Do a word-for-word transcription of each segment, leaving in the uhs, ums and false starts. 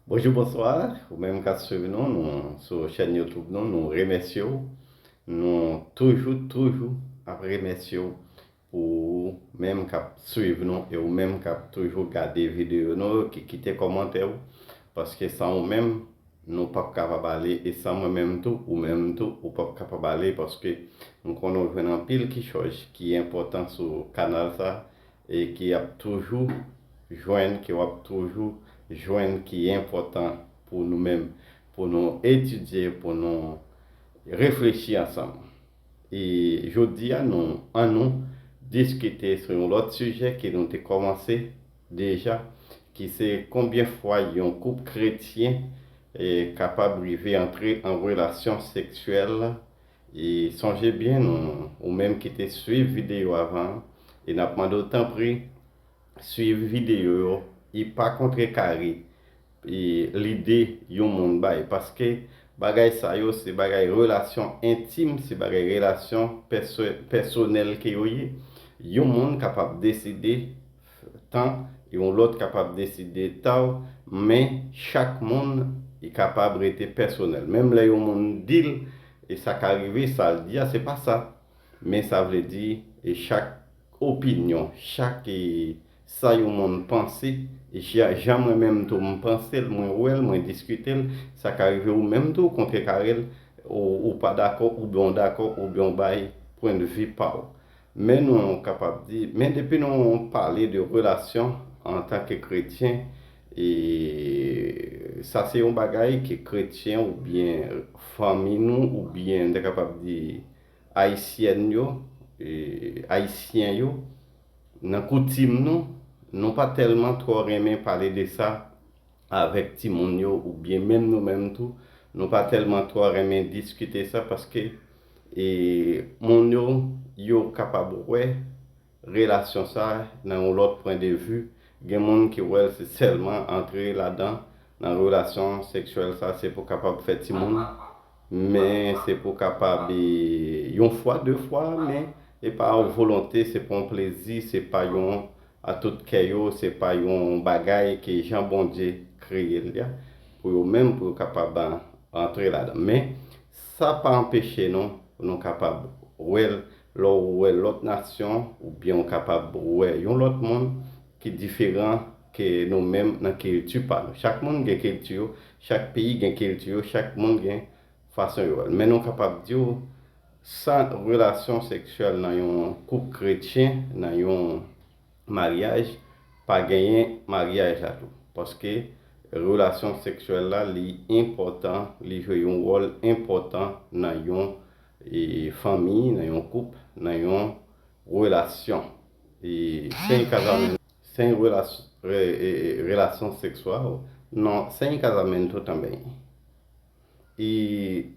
Bonjou, bonswa. Ou menm k ap swiv nou, nou sou chèn YouTube nou, nou remèsye w. Nou toujou, toujou ap remèsye w pou ou menm k ap swiv nou e ou menm k ap toujou gade videyo nou, ki kite kòmantè w. Paske san ou menm, nou p ap kapab ale, e san mwen menm tou, ou menm tou, ou p ap kapab ale, paske m konnen w jwenn anpil kichòj ki enpòtan sou kanal sa, e ki ap toujou jwenn, ke w ap toujou jwenn ki enpòtan pou nou menm, pou nou etidye, pou nou reflechi ansanm. E jodi a, nou, ann nou diskite sou yon lòt sijè ke nou te kòmanse deja, ki se konbyen fwa yon koup kretyen, e, kapab rive antre an relasyon seksyèl. E sonje byen, nou, ou menm ki te swiv videyo avan, e n ap mande w tanpri, swiv videyo yo, e pa kontrekare, e, lide yon moun bay, paske bagay sa yo se bagay relasyon entim, se bagay relasyon pèso-, pèsonèl ke yo ye. Yon moun kapab deside tan, yon lòt kapab deside tan, men chak moun, e, kapab rete pèsonèl. Menm lè yon moun di l, e sa ka rive, sa l di a, se pa sa. Men sa vle di, e, chak opinyon, chak, e, sa yon moun panse, e, jan, jan mwen menm tou m panse l, mwen wè l, mwen diskite l, sa ka rive ou menm tou, ou kontrekare l, ou, ou pa dakò, oubyen w dakò, oubyen w bay pwennvi pa w. Men nou kapab di, men depi nou pale de relasyon antanke kretyen, e sa se yon bagay ke kretyen oubyen fanmi nou, oubyen m ta kapab di ayisyèn yo, e, ayisyen yo, nan koutim nou, nou pa tèlman twò renmen pale de sa avèk timoun yo, oubyen menm nou menm tou, nou pa tèlman twò renmen diskite sa, paske, e, moun yo, yo kapab wè relasyon sa nan yon lòt pwen de vi. Gen moun ki wè l se sèlman antre ladan, nan relasyon seksyèl sa, se pou kapab fè timoun, men se pou kapab, e, yon fwa, de fwa, men e pa yon volonte, se pa yon plezi, se pa yon a tout kè yo, se pa yon bagay ke jan Bondye kreye l la, pou yo menm, pou yo kapab antre ladan. Men, sa pa anpeche nou, pou nou kapab wè l, lè w wè lòt nasyon, oubyen w kapab wè yon lòt moun ki diferan ke nou menm nan kilti pa nou. Chak moun gen kilti yo, chak peyi gen kilti yo, chak moun gen fason yo wè l. Men nou kapab di w, san relasyon seksyèl nan yon koup kretyen, nan yon maryaj, pa genyen maryaj la tou. Paske relasyon seksyèl la, li enpòtan, li jwe yon wòl enpòtan nan yon, e, fanmi, nan yon koup, nan yon relasyon. E, sem casamentos, sem relas-, re-, e, e, relação sexual, não, sem casamentos também. E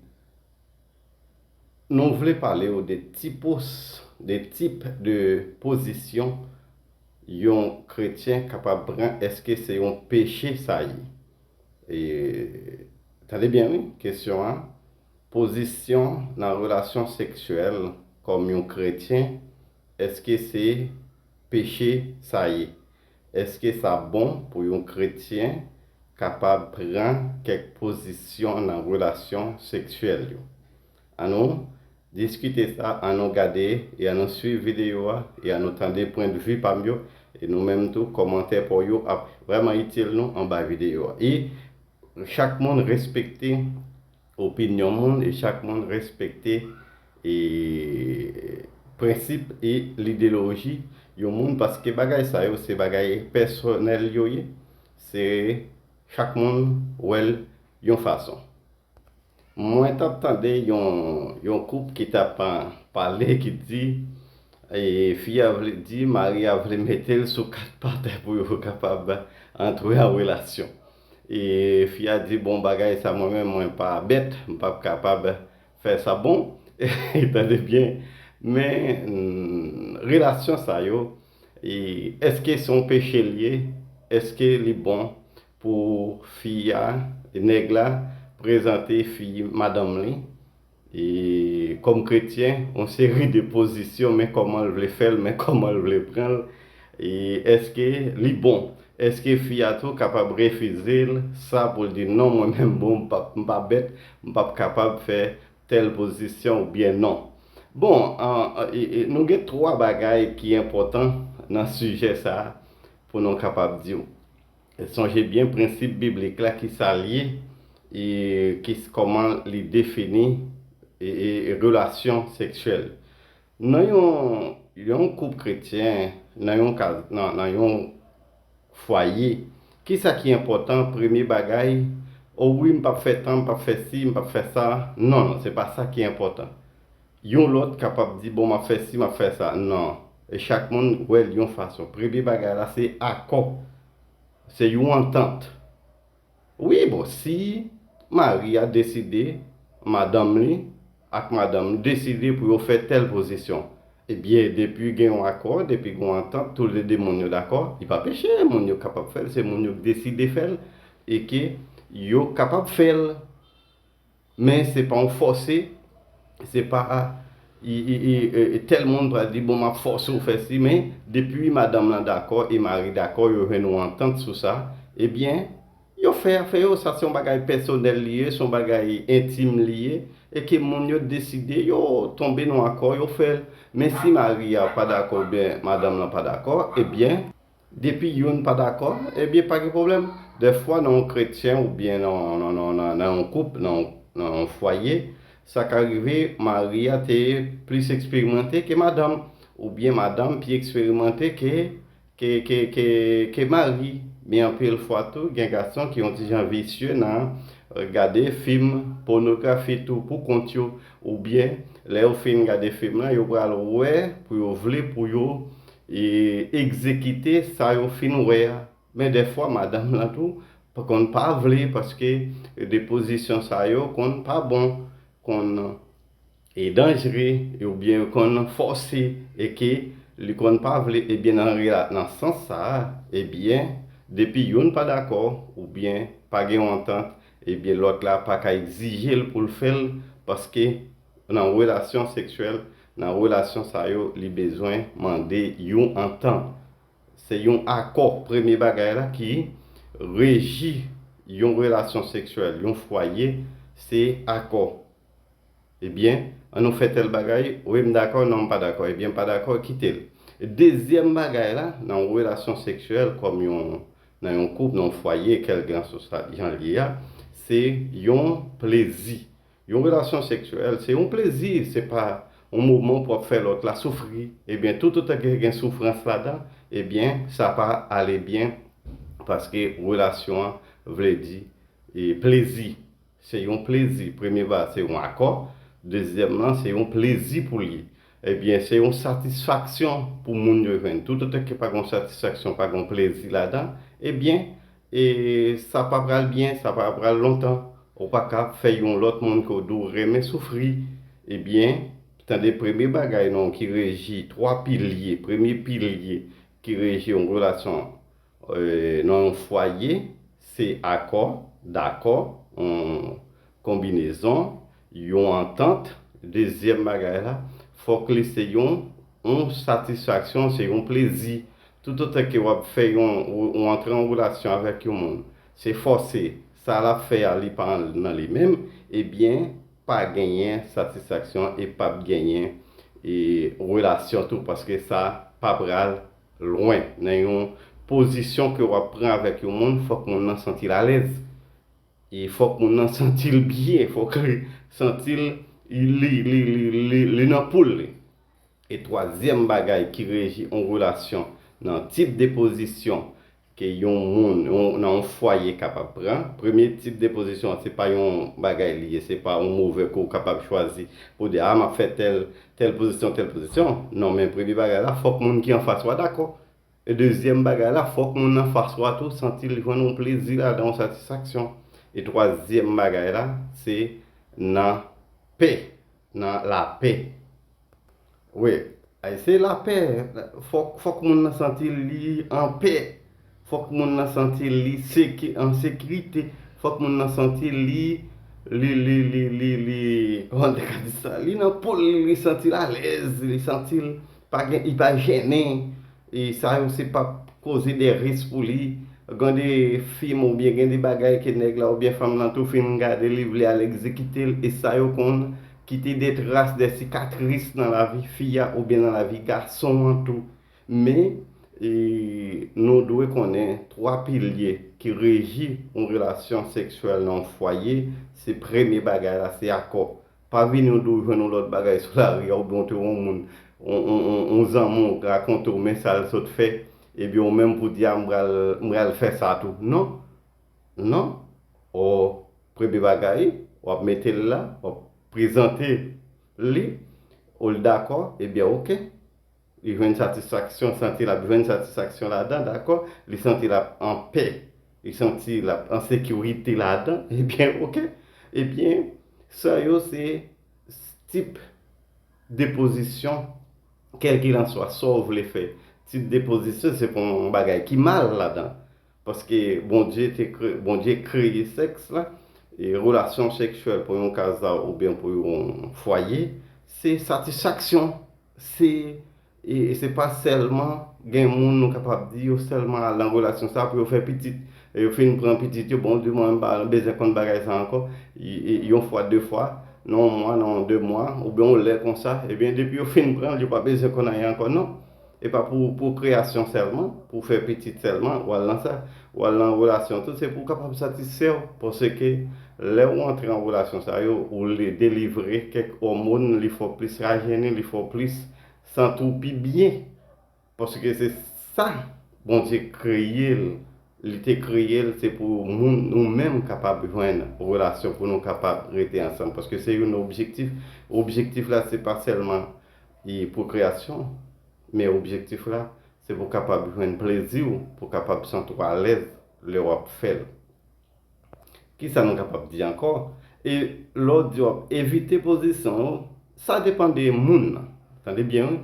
nou vle pale w de tipos, de tip de pozisyon yon kretyen kapab pran, èske se yon peche sa ye? E, tande byen, wi, kesyon an. Pozisyon nan relasyon seksyèl kòm yon kretyen, èske se peche sa ye? Èske sa bon pou yon kretyen kapab pran kèk pozisyon nan relasyon seksyèl yo? Annou diskite sa, annou gade e annou swiv videyo a e annou tande pwennvi pa m yo. E nou menm tou, kòmantè pa w yo ap vrèman itil nou anba videyo a. E chak moun respekte opinyon moun e chak moun respekte e prensip e lidewoloji yon moun, paske bagay sa yo se bagay pèsonèl yo ye. Se chak moun wè l yon fason. Mwen t ap tande yon, yon koup ki t ap, ah, pale, ki di, e, fi a vle di, mari a vle mete l sou kat pa tè pou yo kapab antre an relasyon. E fi a di, bon, bagay sa, mwen menm, mwen pa bèt, m p ap kapab fè sa. Bon, tande byen. Men, mm, relasyon sa yo, e, èske se yon peche l ye? Èske li bon pou fi a, nèg la, prezante fi madanm li, e, kòm kretyen, yon seri de pozisyon, men kòman l vle fè l, men kòman l vle pran l, e èske li bon? Èske fi a tou kapab refize l sa pou l di non, mwen menm, bon, m p ap, m pa bèt, m p ap kapab fè tèl pozisyon oubyen non? Bon, an, e, e, nou gen twa bagay ki enpòtan nan sijè sa a pou nou kapab di w. Sonje byen prensip biblik la, ki sa l ye, e ki, kòman li defini e, e, e relasyon seksyèl. Nan yon, yon koup kretyen, nan yon kaz, nan, nan yon fwaye, kisa ki enpòtan? Premye bagay, o wi, m p ap fè tan, m p ap fè si, m p ap fè sa. Non, non, se pa sa ki enpòtan. Yon lòt kapab di, bon, m ap fè si, m ap fè sa. Non. E chak moun wè l yon fason. Premye bagay la, se akò. Se yon antant. Wi, bon, si mari a deside, madanm li ak madanm li deside pou yo fè tèl pozisyon, ebyen, depi gen yon akò, depi gen yon antant, toulede moun yo dakò, li pa peche, moun yo kapab fè l, se moun yo k deside fè l, e ke yo kapab fè l. Men se pa yon fòse, se pa i, i, i, e, tèl moun pral di, bon, m ap fòse w fè si, men depi madanm lan dakò e mari dakò, yo jwenn yon antant sou sa, ebyen, yo fè afè yo, sa se yon bagay pèsonèl li ye, se yon bagay entim li ye, e ke moun yo deside, yo tonbe nan akò, yo fè l. Men si mari a pa dakò oubyen madanm lan pa dakò, ebyen, depi youn pa dakò, ebyen, pa gen pwoblèm. Dèfwa, nan yon kretyen oubyen nan, nan, nan, nan, nan yon koup, nan, nan yon fwaye, sa ka rive, mari a te plis eksperimante ke madanm, oubyen madanm pi eksperimante ke, ke, ke, ke, ke mari. Men anpil fwa tou, gen gason ki yon ti jan visye nan, euh, gade fim pònografi tou pou kont yo, oubyen lè yo fin gade fim lan, yo pral wè pou yo vle pou yo e egzekite sa yo fin wè a. Men dèfwa, madanm lan tou pa konn pa vle, paske de pozisyon sa yo konn pa bon, konn e danjre, oubyen yo konn fòse, e ke li konn pa vle, ebyen, nan rela-, nan sans sa a, ebyen, depi youn pa dakò, oubyen pa gen yon antant, ebyen, lòt la pa ka egzije l pou l fè l, paske nan relasyon seksyèl, nan relasyon sa yo, li bezwen mande yon antant. Se yon akò. Premye bagay la ki reji yon relasyon seksyèl, yon fwaye, se akò. Ebyen, an nou fè tèl bagay, wi, m dakò, non, m pa dakò, ebyen, m pa dakò, kite l. Dezyèm bagay la, nan yon relasyon seksyèl, kòm yon, nan yon koup, nan yon fwaye, kèlkanswa jan l ye a, se yon plezi. Yon relasyon seksyèl, se yon plezi, se pa yon moman pou w ap fè lòt la soufri. Ebyen, toutotan ke gen soufrans ladan, ebyen, sa pa ale byen, paske relasyon an vle di, e, plezi. Se yon plezi. Premye ba, se yon akò. Dezyèm lan, se yon plezi pou li. Ebyen, se yon satisfaksyon pou moun yo jwenn. Toutotan ke pa gen yon satisfaksyon, pa gen yon plezi ladan, ebyen, e sa pa pral byen, sa pa pral lontan. Ou pa ka fè yon lòt moun ke w di w renmen soufri. Ebyen, tande premye bagay non ki reji twa pilye, premye pilye ki reji yon relasyon, e, nan yon fwaye, se akò, dakò, yon konbinezon, yon antant. Dezyèm bagay la, fòk li se yon, yon satisfaksyon, se yon plezi. Toutotan ke w ap fè yon, ou, ou antre an relasyon avèk yon moun, se fòse, sa l ap fè a, li pa nan li menm, ebyen, pa genyen satisfaksyon e p ap genyen, e, relasyon tou, paske sa pa pral lwen. Nan yon pozisyon ke w ap pran avèk yon moun, fòk moun nan santi l alèz. E fòk moun nan santi l byen, fòk li santi l, li, li, li, li, li nan poul li. E twazyèm bagay ki reji yon relasyon nan tip de pozisyon ke yon moun, yon, nan yon fwaye kapab pran. Premye tip de pozisyon an, se pa yon bagay li ye, se pa yon move ke w kapab chwazi pou di, a, m ap fè tèl, tèl pozisyon, tèl pozisyon. Non, men premye bagay la, fòk moun ki anfas ou a dakò. E dezyèm bagay la, fòk moun anfas ou a tou santi l jwenn yon plezi ladan, yon satisfaksyon. E twazyèm bagay la, se nan pè, nan lapè. Wi, ay, se lapè. Fòk, fòk moun nan santi li an pè. Fòk moun nan santi li seki-, an sekirite. Fòk moun nan santi li, li, li, li, li, li, kòman te ka di sa? Li nan poul li, li santi l alèz, li santi l pa gen, li pa jennen. E sa yo se pa koze de risk pou li. Gen de fim oubyen gen de bagay ke nèg la oubyen fanm lan tou fin gade, li vle al egzekite l, e sa yo konn kite de tras, de sikatris nan lavi fi a oubyen nan lavi gason an tou. Men, e, nou dwe konnen twa pilye ki reji yon relasyon seksyèl nan yon fwaye. Se premye bagay la, se akò. Pa vini w di w jwenn yon lòt bagay sou lari a, oubyen w te wè yon moun, yon, yon, yon, yon zanmi w rakonte w men sa l sot fè, ebyen w menm pou di a, m pral, m pral fè sa tou. Non. Non. Ò, premye bagay, w ap mete l la, w ap prezante li, ou l dakò, ebyen oke. Li jwenn satisfaksyon, santi l ap jwenn satisfaksyon ladan, dakò? Li santi l ap anpè, li santi l ap an sekirite ladan, ebyen, oke. Ebyen, sa yo se tip de pozisyon, kèlkilanswa sa w vle fè. Tip de pozisyon, se pa yon bagay ki mal ladan. Paske Bondye te kre, Bondye kreye sèks la, e relasyon seksyèl pou yon kaz la oubyen pou yon fwaye, se satisfaksyon. Se, e, e se pa sèlman gen moun nou kapab di yo sèlman al nan relasyon sa pou yo fè pitit. E yo fin pran pitit yo, bon, di mwen m pa bezwen konn bagay sa ankò. Y- y- Yon fwa, de fwa, nan yon mwa, nan de mwa, oubyen yon lè konsa, ebyen, depi yo fin pran l, yo pa bezwen konn anyen ankò, non. E pa pou pwokreyasyon sèlman, pou fè pitit sèlman, w al nan sa, w al nan relasyon tou, se pou w kapab satisfè w. Paske lè w antre an relasyon sa yo, ou le delivre kèk òmòn, li fè w plis rajeni, li fè w plis santi w pi byen. Paske se sa Bondye kreye l. Li te kreye l, se pou moun, nou menm, kapab jwenn relasyon, pou nou kapab rete ansanm. Paske se youn objektif. Objektif la, se pa sèlman e pwokreyasyon, men objektif la, se pou w kapab jwenn plezi w, pou w kapab santi w alèz lè w ap fè l. Kisa nou kapab di ankò? E lè w di w ap evite pozisyon yo, sa depann de moun nan. Tande byen, wi.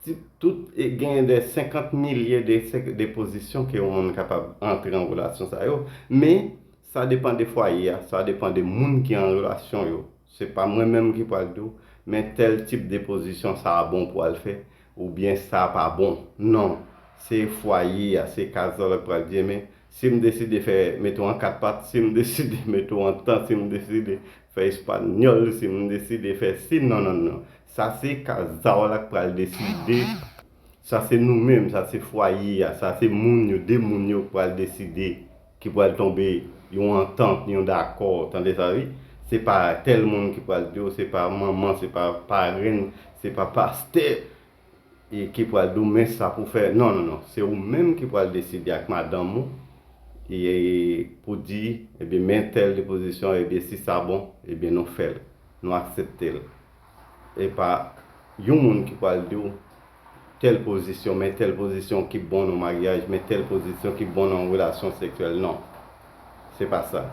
Ti- Tout e genyen de senkant milye de, sek- de pozisyon ke yon moun kapab antre an relasyon sa yo, men sa depann de fwaye a, sa depann de moun ki an relasyon yo. Se pa mwen menm ki pral di w, men tèl tip de pozisyon sa a bon pou w al fè, oubyen sa a pa bon. Non, se fwaye a, se kaz la w pral di, men si m deside fè, mete w an kat pat, si m deside mete w an tan, si m deside fè espanyòl, si m deside fè si, non, non, non. Sa se kaz la w la k pral deside. Sa se nou menm, sa se fwaye a, sa se moun yo, de moun yo k pral deside, ki pral tonbe yon antant, yon dakò, tande sa wi. Se pa tèl moun ki pral di w, se pa manman, se pa parenn, se pa pastè e ki pral di w men sa pou fè. Non, non, non, se ou menm ki pral deside ak madanm ou e pou di, ebyen, men tèl de pozisyon, ebyen, si sa bon, ebyen, nou fè l, nou aksepte l. E pa yon moun ki pral di w tèl pozisyon, men tèl pozisyon ki bon nan maryaj, men tèl pozisyon ki bon nan relasyon seksyèl. Non. Se pa sa.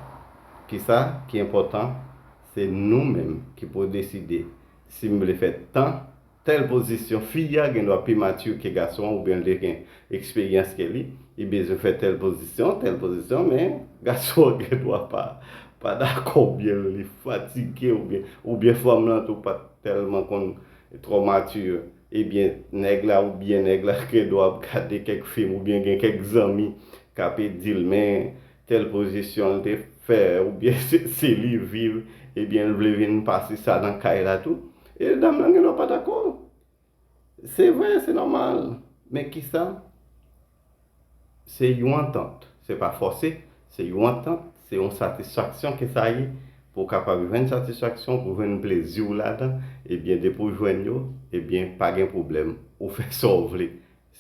Kisa ki enpòtan? Se nou menm ki pou deside si m vle fè tan tèl pozisyon. Fi a gen dwa pi mati ke gason an, oubyen li gen eksperyans ke li, li bezwen fè tèl pozisyon, tèl pozisyon, men gason an gen dwa pa, pa dakò, oubyen li fatige, oubyen, oubyen fanm lan tou pa t tèlman konn twò mati. Ebyen, nèg la oubyen nèg la gen dwa ap gade kèk fim, oubyen gen kèk zanmi k ape di l, men tèl pozisyon l te fè, oubyen se, se li viv, ebyen, l vle vin pase sa nan kay la tou. E dam lan gen dwa pa dakò. Se vre, se nòmal. Men kisa? Se yon antant. Se pa fòse. Se yon antant. Se yon satisfaksyon ke sa ye. Pou w kapab jwenn satisfaksyon, pou w jwenn plezi w ladan, ebyen, depi w jwenn yo, ebyen, pa gen pwoblèm. Ou fè sa w vle.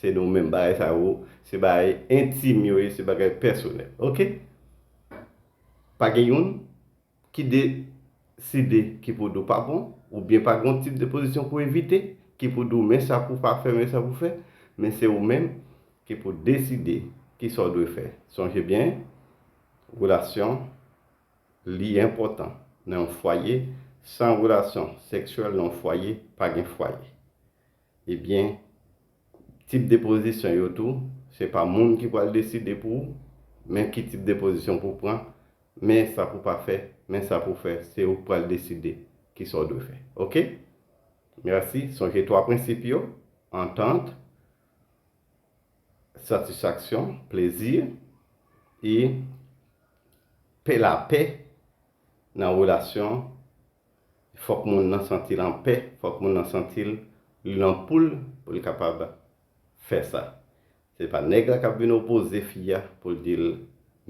Se nou menm bagay sa yo. Se bagay entim yo ye, se bagay pèsonèl. Oke? Pa gen youn ki deside ki pou di w pa bon, oubyen pa gen yon tip de pozisyon pou evite, ki pou di w men sa pou pa fè, men sa pou fè, men se ou menm ki pou deside kisa w dwe fè. Sonje byen, relasyon, li enpòtan nan yon fwaye. San relasyon seksyèl nan yon fwaye, pa gen fwaye. Ebyen, tip de pozisyon yo tou, se pa moun ki pral deside pou ou, men ki tip de pozisyon pou w pran, men sa pou w pa fè, men sa pou w fè, se ou k pral deside kisa w dwe fè. Oke? Mèsi. Sonje twa prensip yo, antant, satisfaksyon, plezi, e pè lapè nan relasyon. Fòk moun nan santi l anpè, fòk moun nan santi l li nan poul pou l kapab fè sa. Se pa nèg la k ap vin opoze fi a pou l di l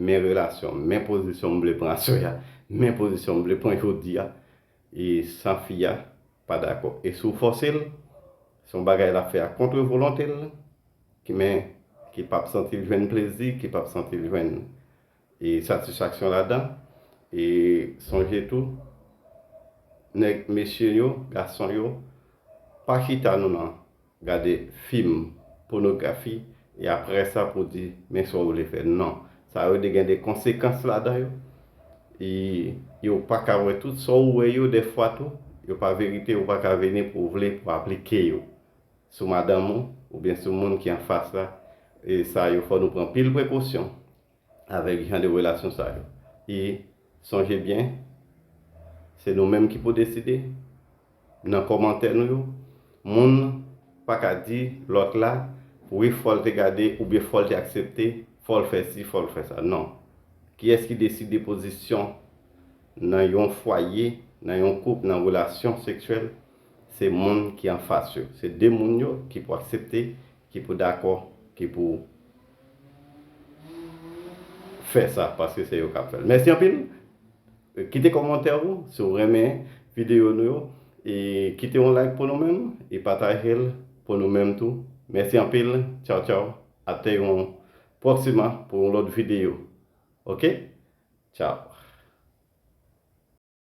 men relasyon, men pozisyon m vle pran aswè a, men pozisyon m vle pran jodi a, e san fi a pa dakò. E si w fòse l, se yon bagay l ap fè a kont volonte l, ki men ki p ap santi l jwenn plezi, ki p ap santi l jwenn e satisfaksyon ladan. E sonje tou, nèg, mesye yo, gason yo, pa chita nou nan gade fim pònografi e apre sa pou di men sa w vle fè. Non, sa yo de gen de konsekans ladan yo. E yo pa ka wè tout sa w wè yo dèfwa tou, yo pa verite, yo pa ka vini pou w vle pou aplike yo sou madanm ou oubyen sou moun ki anfas la. E sa yo fò nou pran pil prekosyon avèk jan de relasyon sa yo. E sonje byen, se nou menm ki pou deside nan kòmantè nou yo. Moun pa ka di lòt la wi fò l te gade oubyen fò l te aksepte, fò l fè si, fò l fè sa. Non. Kiyès ki deside pozisyon nan yon fwaye, nan yon koup, nan relasyon seksyèl? Se moun ki anfas yo. Se de moun yo ki pou aksepte, ki pou dakò, ki pou fè sa, paske se yo k ap fè l. Mèsi anpil. Kite kòmantè ou si w renmen videyo nou yo. E kite yon like pou nou menm e pataje l pou nou menm tou. Mèsi anpil. Tchaw, tchaw. Ate yon pwoksima pou yon lòt videyo. Oke? Tchaw.